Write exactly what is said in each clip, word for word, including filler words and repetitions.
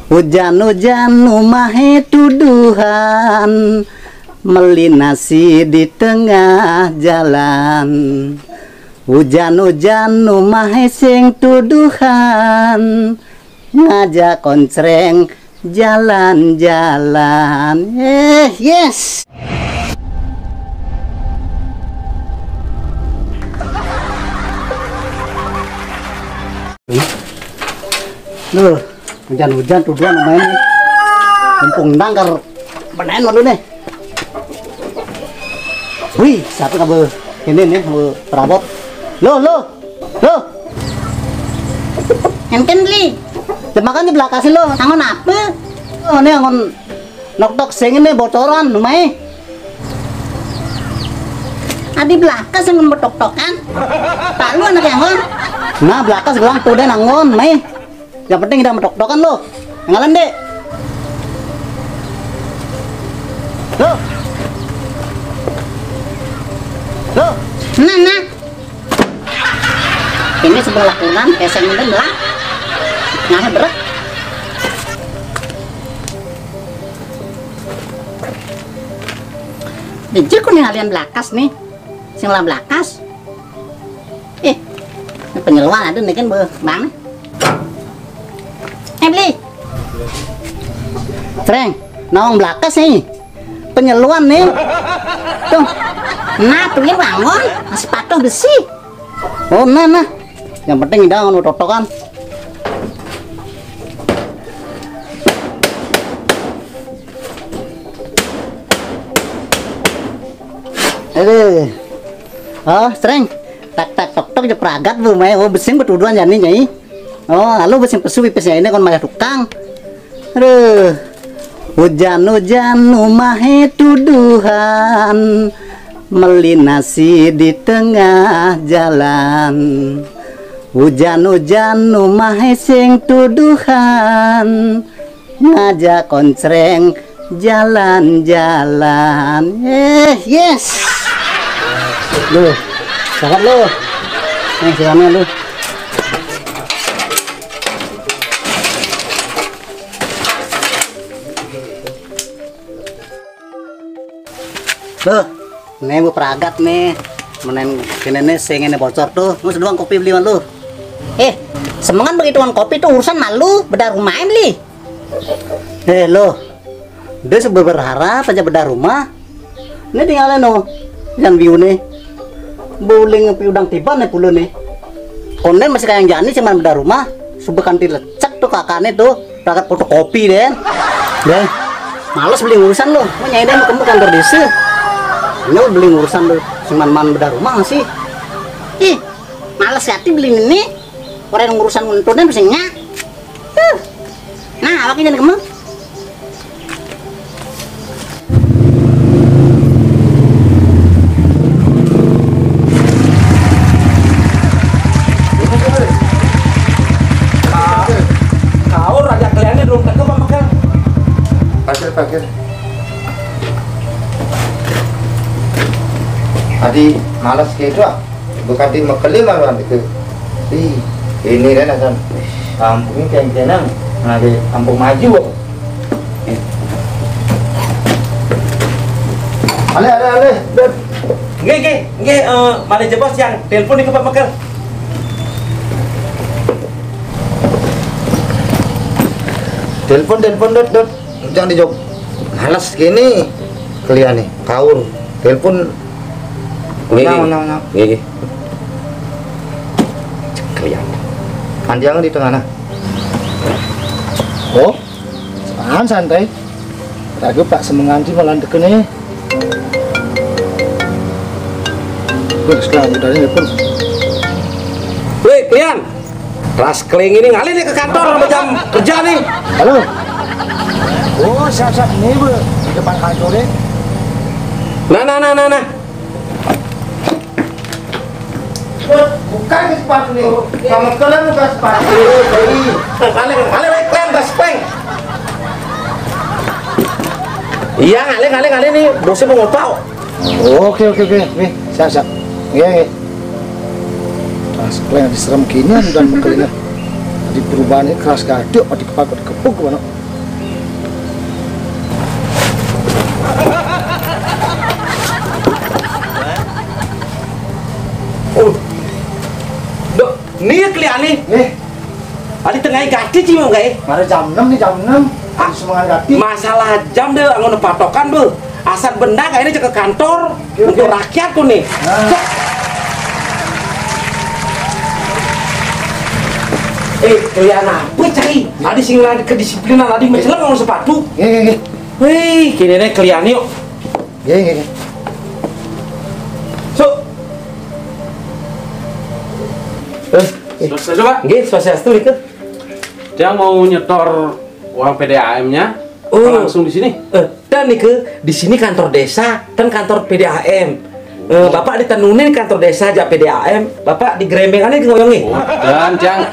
Ujan-ujan umahé tuduhan, meli nasi di tengah jalan. Ujan-ujan umahé sing tuduhan, ngajak koncréng jalan-jalan. Eh, yes. Duh, hujan-hujan tuduhan main. Mumpung nangkar benain malu nih. Wih, siapa kabar? Ini nih, perabot. Lo, lo, lo. Enten beli. Makan di belakang sih lo. Angon apa? Oh, ini angon nok-nok sing ini bocoran, mai. Adi belakas yang betok-tokan. Palu anak yang ngon. Nah, belakas gelang tuh deh nangon, mai. Yang penting udah metok-tokan lo. Ngalan deh. Lo. Lo. Nah, nah. Ini sebelah kurang, peseng ini belah. Nah, berat. Dijil ku nih halian belakas nih. Sing lah belakas. Eh, ini penyeluan ada nih kan, Bang. Eh, beli. Treng, nawang belakas nih. Penyeluan nih. Tuh. Nah, tuh bangun, masih patuh besi. Oh, nah, nah. Yang penting udah ngono totokan. Aduh. Oh, sering. Tak tak tok tok je pragat bu mai. Oh, besing betuduan jani nyai. Oh, lalu besing pesu pipis ini kon mayah tukang. Aduh. Hujan-hujan umahe tuduhan, meli nasi di tengah jalan. Hujan-hujan umahe sing tuduhan, ngajak koncreng jalan-jalan. Eh, yes. Duh, sangat lu. Nih, silamnya lu. Tuh, nih bu pragat nih. Menen kene nih sing ini bocor tuh. Ngus doang kopi beli lu. Eh, semengan begitu kan kopi tuh urusan malu, beda rumah beli. Eh, lo. Dia sebab berharap aja beda rumah. Ini tinggalnya no. Yang biu nih. Buling pi udang tiba nih puluh nih. Konden masih kayak jani cuman beda rumah. Subekan ti lecek tuh kakaknya tuh. Pragat fotokopi deh. Deh. Males beli urusan lo. Mau nyai deh mau ke kantor desa. Ini beli urusan lo. Cuman man beda rumah sih. Ih, males hati beli ini. Orang yang urusan untunnya bisa nyak. Huh. Nah, awaknya jangan kemeng. Kau raja kaliannya belum teko apa, Kel? Pakir, pakir. Adi malas gitu, ah. Bukan di mekeli malu andi ke. Ih, ini kan asan. Kampung ini keng-kenang. Nah, di kampung maju. Ale, ale, ale. Dot. Nggih, nggih, nggih, eh, malih jebos yang telepon niku Pak Mekel. Telepon, telepon, Dot, Dot. Jangan dijawab. Males gini. Kelian nih, kaur. Telepon. Nggih, nggih. Nyawa, nyawa, nyawa. Nggih, nggih. Kelian. Andiang di tengah nah. Oh, apaan santai? Ragu Pak semenganti malah dekene. Wis, sekarang udah ini pun. Weh, kalian. Kelas keling ini ngalih nih ke kantor sama jam kerja nih. Halo. Oh, siap-siap ini, Bu. Di depan kantor deh. Nah, nah, nah, nah, nah. Bukan ke sepatu nih. Sama kalian bukan sepatu. Beli. Ngalih, ngalih, weh, kalian tas peng. Iya, ngalih, ngalih, ngalih nih. Bosnya mau ngopau. Oke, oke, oke. Nih, siap, siap. Iya, iya. Kelas keling diserem gini udah mengkelinya. Di perubahan ini keras gaduk, di kepala, di Oh, kemana? Oh. Dok, ni kelian ni. Eh. Adi tengah gati ci mau gai. Mana jam enam ni, jam enam. Ah, semangat gati. Masalah jam deh, anggo patokan, Bu. Asal benda gai ni cek ke kantor. Oke, untuk oke. Rakyat ku ni. Nah. Eh, kelian apa cari? Adi sing kedisiplinan, adi menceleng nganggo sepatu. Nggih, nggih, nggih. Hei, kini ni kelian yuk. Nggih, nggih, nggih. So. Eh, eh. Swastiastu, Pak. Nggih, swastiastu, Nika. Dia mau nyetor uang P D A M-nya. Oh. Langsung di sini? Eh, dan Nika, di sini kantor desa, dan kantor P D A M. Eh, Bapak ditenunin kantor desa jak P D A M, Bapak di Grembeng ane ngoyongi. Oh, dan Cang,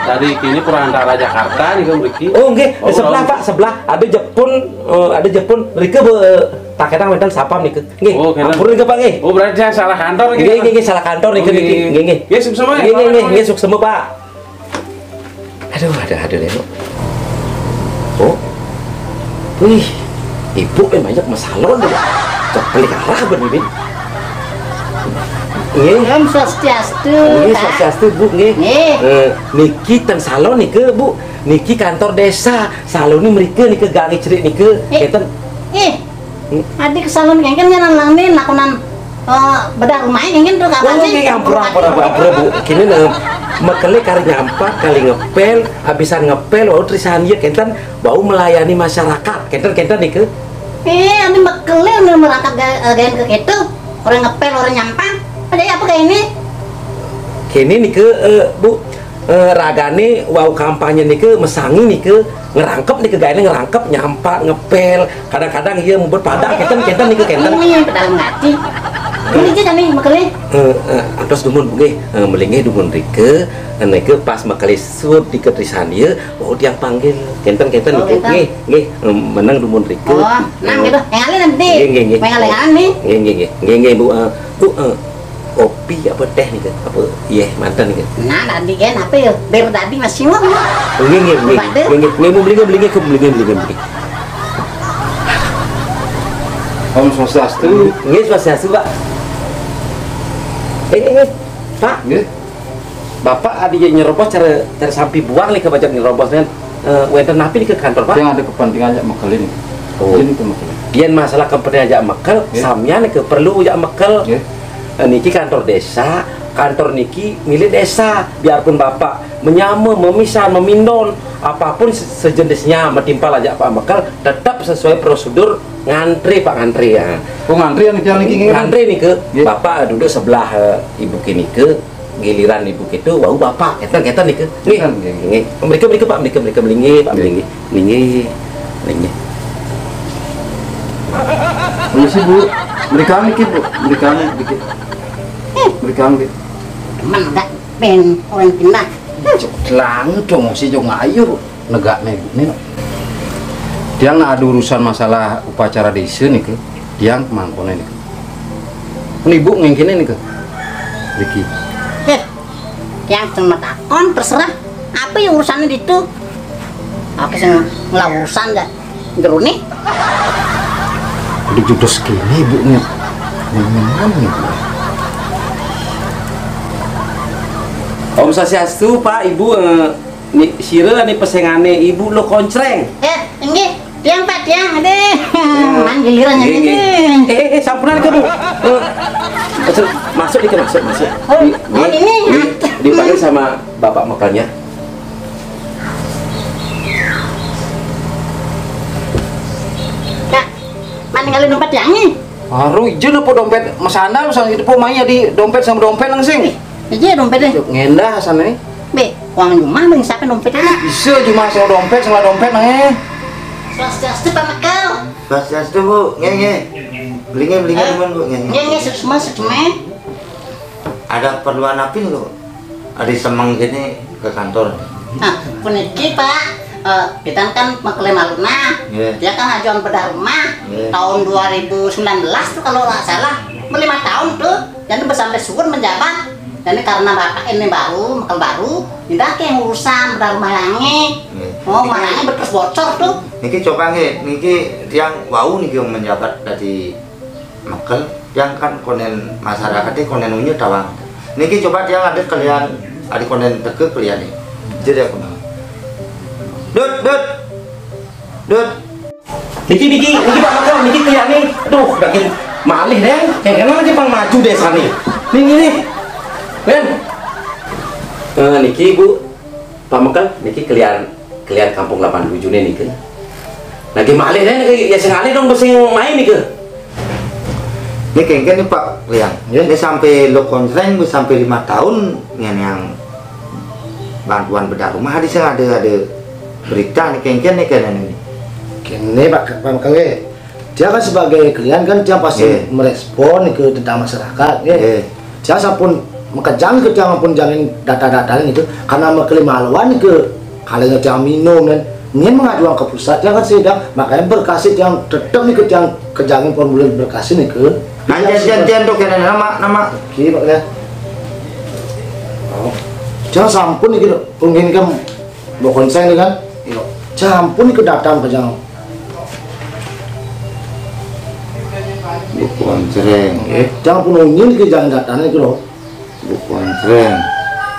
dari kini Purantara Jakarta nih, Kang Riki. Oh, nggih, oh, sebelah, Pak, sebelah. Ada Jepun, eh, ada Jepun. Rike be, tak kenal manten sapam nih, nggih. Oh, kenal. Ampun, nggih, Pak, nggih. Oh, berarti saya salah kantor, nggih. Nggih, nggih, nggih, salah kantor nih, oh, nggih, nggih, nggih, nggih. Nggih, sukses, Pak. Nggih, nggih, nggih, nggih, sukses, Pak. Aduh, aduh, aduh, Leno. Oh. Wih, ibu eh banyak masalon deh. Cok pelik arah ben ini. Nggih. Om Swastiastu, nggih, Pak. Swastiastu, Bu, nggih. Nggih. Eh, niki ten salon niki, Bu. Niki kantor desa. Salon ni mereka niki gangi cerik niki. Eh. Keten. Eh. Adi ke salon kengken nyanan lang ni lakonan, eh, bedah rumah kengken tu kapan. Oh, sih? Nggih, ampura, ampura, Bu, ampura, Bu. Kini ne, mekele kali nyampat, kali ngepel, abisan ngepel, wau trisan ye kenten, wau melayani masyarakat. Kenten, kenten nike. Eh, adi mekele ne merangkat ga-, eh, gaen ke ketu. Orang ngepel, orang nyampat. Adi apa kayak ini? Kini nike, eh, Bu, eh, ragane wau kampanye nike mesangi nike ngerangkep nike gaene ngerangkep nyampat ngepel kadang-kadang iya mubet padak kenten kenten nike kenten. Ini yang pedal ngati. Ini je kami mekele. Eh, eh, antos dumun Bu nggih, eh, melinggih dumun rike, eh, nike pas mekele sud dike trisan iya, wau tiang panggil kenten kenten. Oh, nike kenten. Nggih, nggih, eh, meneng dumun rike. Oh, nang gitu. Yang alih nanti. Nggih, nggih, nggih. Mengalih-alih nih. Nggih, nggih, nggih. Nggih, nggih, Bu, eh, Bu, eh, kopi apa teh nih, Kak? Apa? Iya, manten nih, Kak. Nah, tadi kan apa ya? Bir tadi masih mau. Nggih, nggih, nggih. Apa ada? Nggih, nggih. Nggih, Bu, beli, nggih, beli, nggih, beli, nggih, beli. Om Swastiastu. Nggih, Swastiastu, Pak. Eh, eh, eh, Pak. Nggih. Bapak adi nyerobos cara, cara sampi buang nih ke bajak nyerobos nih. Eh, wenten napi nih ke kantor, Pak? Yang ada kepentingan ajak mekelin. Oh. Izin ke mekelin. Yen masalah kepentingan ajak mekel, nggih, samian nih ke perlu ajak mekel. Nggih. Eh, niki kantor desa, kantor niki milik desa. Biarpun Bapak menyame, memisan, memindon, apapun se-, sejenisnya metimpal ajak Pak mekel, tetap sesuai prosedur ngantri, Pak, ngantri ya. Oh, ngantri yang tiang niki nggih. Ngantri niki, nggih. Bapak duduk sebelah, eh, Ibu kinike, giliran Ibu kitu, wau Bapak, kenten, kenten niki. Nggih. Kenten, nggih. Nggih. Mriki, mriki, Pak, mriki, mriki, mriki, Pak, mriki. Nggih, nggih. Permisi, Bu. Mriki niki, Bu. Mriki niki. Mriki niki. Teman enggak ben orang pindah. Cok, telang dong, si jong ayu. Negakne ibu ni. Tiang nak ada urusan masalah upacara desa ni ke. Tiang mangkone ni ke. Ni ibu ngengkene ni ke. Riki. Eh, tiang cuma takon, terserah. Apa ya urusannya ditu? Aku sing ngelah urusan dah. Jero ni. Udah judes kene ibu ni. Nyaman ni ibu. Om Swastiastu, Pak, Ibu, eh, Ni, sira ni pesengane ibu lo koncreng. Eh, inggih, tiang, Pak, tiang. Aduh, man giliran nggih, ini, nggih. Eh, eh, sampunan ke, Bu. Eh, masuk, masuk dikit, masuk, masuk. Oh, di, oh, di, ini. Di, dipanggil sama bapak makannya. Nah, man ninggalin dompet tiang ni. Aru ijo apa dompet masandal, sang itu po mai di dompet sama dompet langsing. Ija dompet ni. Ngendah sana ni. Be, uang jumah bang siapa dompet ni? Bisa jumah sama dompet, sama dompet nang eh. Swastiastu, Pak Mekel. Swastiastu, Bu. Nggih, nggih. Beli nggih, beli nggih, Bu. Nggih, nggih. Nggih, nggih, suksma, suksma. Ada keperluan apa nih, Bu? Ada semeng gini ke kantor. Nah, puniki, Pak, eh, kita kan mengklaim alumni. Nggih. Dia kan ajuan bedah rumah. Nggih. Tahun dua ribu sembilan belas tuh kalau nggak salah. Berlima tahun tuh. Dan sampai suwun menjabat. Jadi karena bapak ini baru, mekel baru, tidak ke urusan udah rumah langi. Nggih. Oh, rumah langi bekas bocor tuh. Niki coba nggih, niki tiang wau niki menjabat dari mekel, tiang kan konen masyarakat ini konen unyu tawang. Niki coba tiang ada kalian, ada konen teke kalian nih. Jadi aku nang. Dut, dut, dut. Niki, niki, niki Pak Mekel, niki kalian nih. Aduh, makin malih deh. Kayak kenapa sih pang maju deh sani? Nih, nih, nih. Ren. Eh, niki Bu, Pak Mekel, niki kalian, kalian kampung delapan tujuh nih niki. Lagi malih deh, niki ya sing alih dong, sing main niki. Ini kengken nih Pak Liang. Ya. Ini sampai lo konseng sampai lima tahun yang, yang bantuan bedah rumah, ada sing ada, ada berita nih kengken nih kena nih. Kene Pak, Pak Mekel, eh. Dia kan sebagai klien kan dia pasti, iya, merespon ke tentang masyarakat, ya. Iya. Dia sampun makejang ke dia pun jangin data-data itu karena mekelimaluan ke kalau dia minum kan. Ini mengajuan ke pusat dia kan sedang makanya berkasih dia tetap nih ke dia kejangin formulir berkasih nih ke. Nah, dia, dia, dia tuh kena nama, nama. Oke, Pak, ya. Oh. Dia sampun nih gitu. Mungkin kan mau konsen nih kan. Iya. Dia sampun nih ke datang ke jang. Bu Koncreng. Nggih. Dia pun ungin ke jang datang nih gitu. Bu Koncreng.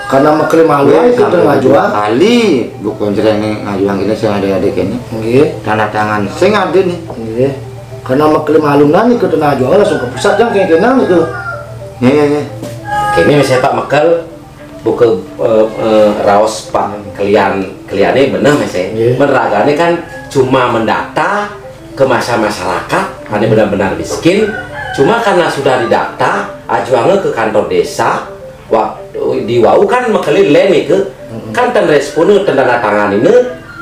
Karena mekelimaluan itu ngajuan. Kali Bu Koncreng ini ngajuan kita sing ada-ada kene. Nggih. Tanda tangan sing ada nih. Nggih. Karena mekelimaluan itu ngajuan langsung ke pusat jang kayak kenang itu. Nggih, nggih, nggih. Kene saya Pak Mekel, buka, eh, eh, raos Pak kalian, kaliannya bener, Mas, ya. Nggih. Meragane kan cuma mendata ke masa masyarakat, ane benar-benar miskin. Cuma karena sudah didata, ajuange ke kantor desa, waktu di wau kan mekeli le nike, kan ten respone, ten tanda tangan ini,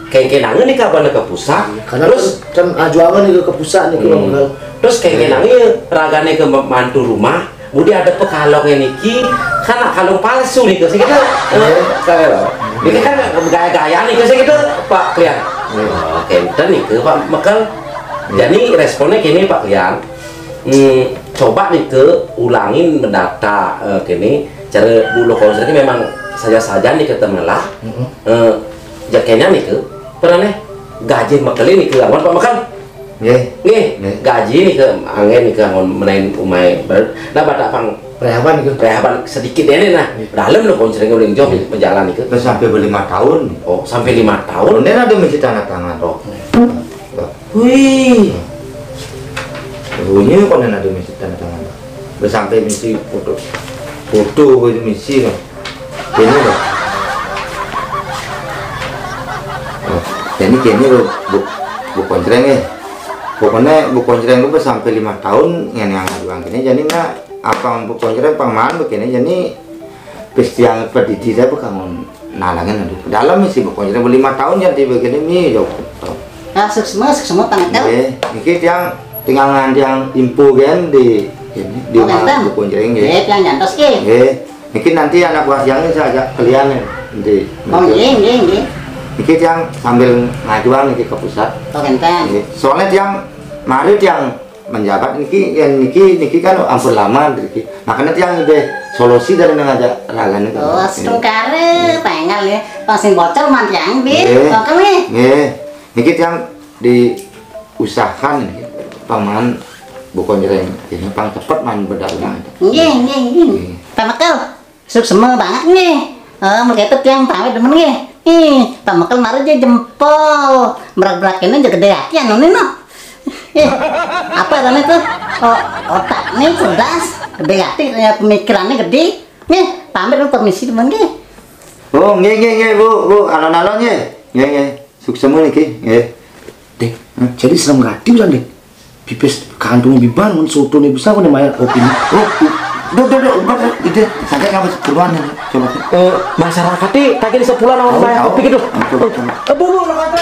kengkenange nih kapan ke pusat. Karena terus ten, ten ajuange nih ke pusat nih, hmm, terus kengkenange ragane ke mantu rumah, budi ada pekalonge niki, kan kalong palsu nih, sing kita, eh, niki kan gaya-gaya nih, sing kita Pak Klian. Oh, kenten nih ke Pak Mekel. Jadi responnya gini Pak Klian. Hmm, coba nih ke ulangin mendata, eh, kene cara bulu konser ini memang saja-saja nih ke temelah. Eh, jakenya nih ke pernah nih gaji mekelin nih ke lawan Pak Mekel. Nggih. Nggih, nggih. Gaji nih ke angin nih ke anggon menain umai. Ber-, nah, pada pang rehaban nih ke. Rehaban sedikit deh nih, nah. Nggih. Dalam lo konser uling jauh, nggih, menjalan nih ke. Terus sampai berlima tahun. Oh, sampai lima tahun. Ini ada misi tanda tangan. Oh. Wih. Bunyi kok ada misi tanda tangan. Wis sampai misi foto. Foto wis misi loh. Kene loh. Oh, jadi kene loh, Bu, Bu Koncreng ya. Pokoknya Bu Koncreng itu sampai lima tahun yang yang ngajuang kene. Jadi nak apa Bu Koncreng pangman begini, jadi pestiang pedidi saya bukan nalangin aduh. Dalam misi Bu Koncreng lima tahun jadi begini mi jauh. Ah, suksma, suksma, Pak Mekel. Nggih, niki tiang tinggal ngandiang info gen di ini, di, oh, rumah enten. Dukun Jering, nggih. Nggih, tiang nyantos, nggih. Nggih. Niki nanti anak buah tiang ini saya ajak kalian nih, di. Oh, nggih, nggih, nggih. Niki tiang sambil ngajuang niki ke pusat. Oh, enten. Nggih. Soalnya tiang mari tiang menjabat niki, yang niki, niki kan ampun lama niki. Makanya tiang udah solusi dari nang aja ralan itu. Oh, nggih. Setengkare, pengal ya. Pas sing bocor man tiang, bi. Nggih. Oke, nih. Nggih. Niki tiang diusahakan niki, paman bukan Jering ini pang cepet man bedak rumah itu. Nggih, nggih, nggih. Nggih. Pak Mekel, suksma banget nggih. Eh, mereka itu tiang pamit demen nggih. Ih, Pak Mekel mari aja jempol. Berak-berak ini aja gede hati anu nih, no. Eh, apa namanya tuh? Oh, otak nih cerdas, gede hati, ya, pemikirannya gede. Nih, pamit lu permisi demen nggih. Oh, nggih, nggih, nggih, Bu, Bu, alon-alon nggih. Nggih, nggih. Suksma niki, nggih. Deh, jadi serem gati usan deh. Pipis kantung biban mun soto nih bisa nih mayar kopi nih. Oh, duh, duh, duh, umpet, ide, santai kamu sepuluhan nih, coba. Eh, masyarakat nih, kaki di sepuluhan orang mayar kopi gitu. Ampun, ampun. Eh, Bu, Bu, lo kata,